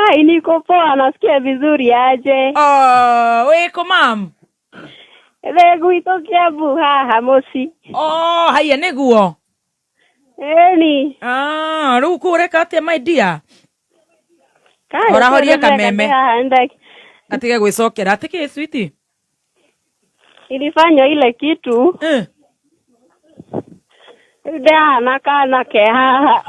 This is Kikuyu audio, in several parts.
Ai, niko poa, nasikia vizuri aje. Oh, wĩkũ, mam? Ndĩ gwitũ Kiambu haha mũciĩ. Oh, haiya, nĩguo. Ĩni. Ah, rĩu kũu ũreka atĩa, my dear? Kai. Horahoria kameme. Haha Atige gwĩcokera atĩ kĩ, sweetie? Nilifanya ile kitu. Ndĩ kana ke haha.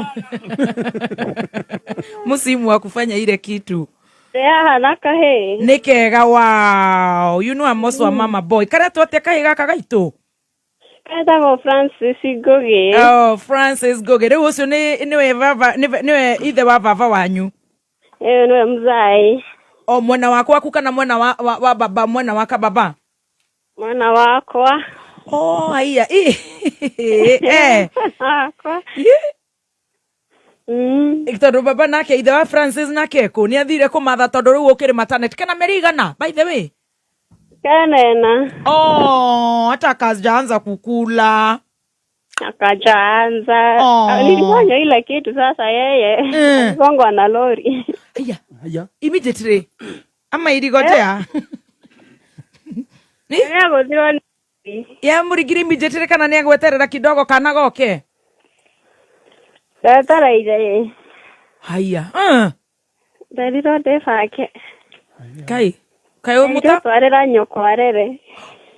Msimu wa kufanya ile kitu. Ndĩ haha na kahĩĩ. Nĩ kega. Wow, you know I'm also a mama boy. Karetwo atĩa kahĩĩ gaka gaitũ? Getagwo Francis Ngũgĩ. Oh, Francis Ngugi. Rĩu ũcio nĩ nĩwe baba, nĩwe ithe wa baba wanyu? Ĩyo nĩwe mzai. O mwena wakwa waku kana mwena wa baba, mwena wa kababa? Mwana wakwa. Oh, haiya. Ĩ, eh. Wakwa. Ĩ. Tondũ baba nake, ithe wa Francis nake kũ nĩ athire kũmatha, tondũ rĩu ũkĩrĩ maternity kana mĩeri igana, by the way? Kenena. Oh, hata kajaanza kukula. Akajaanza. Oh. Nilifanya ile kitu, sasa yeye aligongwa na lori. Aya. Haya. Immediately ama irigotea? Nĩagũthirwo nĩ Yamũringire immediately kana nĩ agweterera kidogo kana goke? Ndetereire. Haya. Nderirwo ndĩbake. Kai kai mũta Twarĩra nyũkwa arere.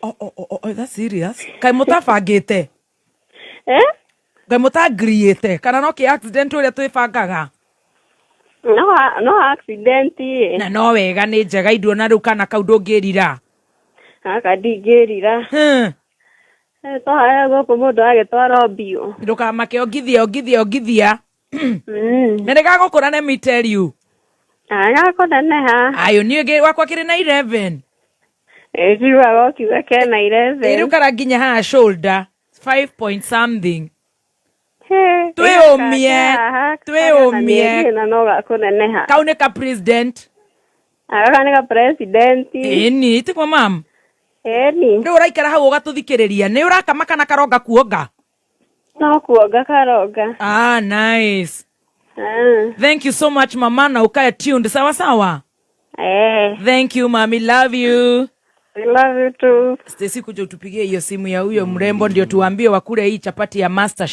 Oh, that's serious. Kai mũtabangĩte? Eh? Kai mũtangiriĩte kana no kĩ accident ũrĩa twĩbangaga? No accident ĩ. Na no wega, nĩ njega induona rĩu kana kau ndũngĩrira. Gaka ndingĩrira. Twahaya gũkũ mũndũ agĩtwara mbio. Ndũkamake, ongithia, ongithia, ongithia. Na nĩ gagũkũra, let me tell you. Gakũneneha. Ayo, niĩ wakwa kĩrĩ na 11. Ĩkiugaga ũkiuga kena 11 11. Rĩu karaginya haha shoulder, 5 point something. He, Twĩũmie, haha, twĩũmie. Mĩeri ĩna no gakũneneha. Kau nĩ ka president. Gaka nĩ ka president. Ĩni tiguo, mam? Ĩni. Rĩu ũraikara hau ũgatũthikĩrĩria, nĩ ũrakama kana karonga kuonga? No kuonga karonga. Ah, nice. Ah. Thank you so much, mama, na ukae tuned, sawa sawa. Eh. Thank you, mami, love you. I love you too. Stacy, kuja utupigie hiyo simu ya huyo mrembo ndio tuambie wakule hii chapati ya Master.